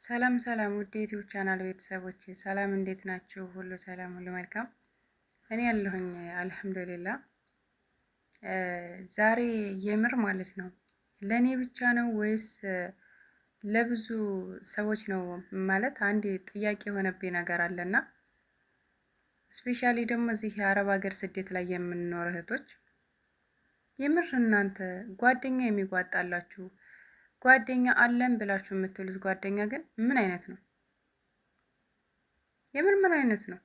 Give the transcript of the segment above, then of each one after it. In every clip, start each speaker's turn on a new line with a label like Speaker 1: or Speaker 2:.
Speaker 1: ሰላም ሰላም ውድ ዩቲዩብ ቻናል ቤተሰቦች ሰላም፣ እንዴት ናችሁ? ሁሉ ሰላም፣ ሁሉ መልካም። እኔ ያለሁኝ አልሐምዱሊላ። ዛሬ የምር ማለት ነው ለእኔ ብቻ ነው ወይስ ለብዙ ሰዎች ነው? ማለት አንድ ጥያቄ የሆነብኝ ነገር አለና specially ደግሞ እዚህ የአረብ ሀገር ስደት ላይ የምንኖር እህቶች የምር እናንተ ጓደኛ የሚጓጣላችሁ ጓደኛ አለን ብላችሁ የምትሉት ጓደኛ ግን ምን አይነት ነው? የምር ምን አይነት ነው?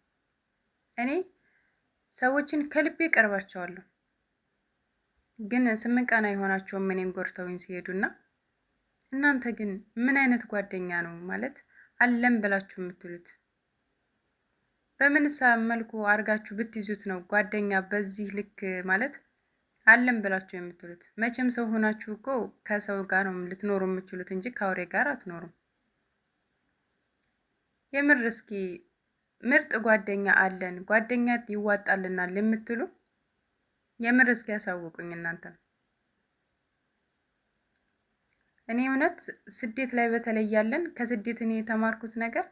Speaker 1: እኔ ሰዎችን ከልቤ ቀርባቸዋለሁ፣ ግን 8 ቀን አይሆናቸውም እኔን ጎድተውኝ ሲሄዱና፣ እናንተ ግን ምን አይነት ጓደኛ ነው ማለት አለን ብላችሁ የምትሉት? በምንስ መልኩ አድርጋችሁ ብትይዙት ነው ጓደኛ በዚህ ልክ ማለት አለን ብላችሁ የምትሉት? መቼም ሰው ሆናችሁ እኮ ከሰው ጋር ነው ልትኖሩ የምትችሉት እንጂ ከአውሬ ጋር አትኖሩም። የምር እስኪ ምርጥ ጓደኛ አለን፣ ጓደኛ ይዋጣልናል የምትሉ የምር እስኪ ያሳውቁኝ እናንተ። እኔ እውነት ስደት ላይ በተለይ ያለን ከስደት እኔ የተማርኩት ነገር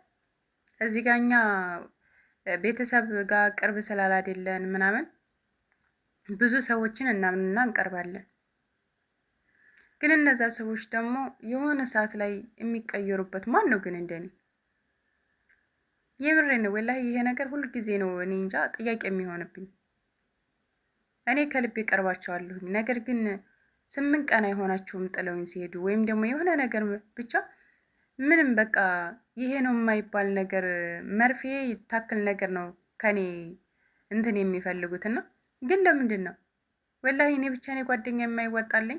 Speaker 1: እዚህ ጋ እኛ ቤተሰብ ጋር ቅርብ ስላላደለን ምናምን ብዙ ሰዎችን እናምንና እንቀርባለን። ግን እነዛ ሰዎች ደግሞ የሆነ ሰዓት ላይ የሚቀየሩበት ማን ነው ግን እንደኔ? የምሬ ነው ወላሂ፣ ይሄ ነገር ሁልጊዜ ነው እኔ እንጃ ጥያቄ የሚሆንብኝ። እኔ ከልቤ ቀርባቸዋለሁኝ፣ ነገር ግን 8 ቀን አይሆናቸውም ጥለውኝ ሲሄዱ፣ ወይም ደግሞ የሆነ ነገር ብቻ ምንም በቃ ይሄ ነው የማይባል ነገር መርፌ ታክል ነገር ነው ከኔ እንትን የሚፈልጉት እና ግን ለምንድን ነው ወላሂ እኔ ብቻ እኔ ጓደኛ የማይወጣልኝ?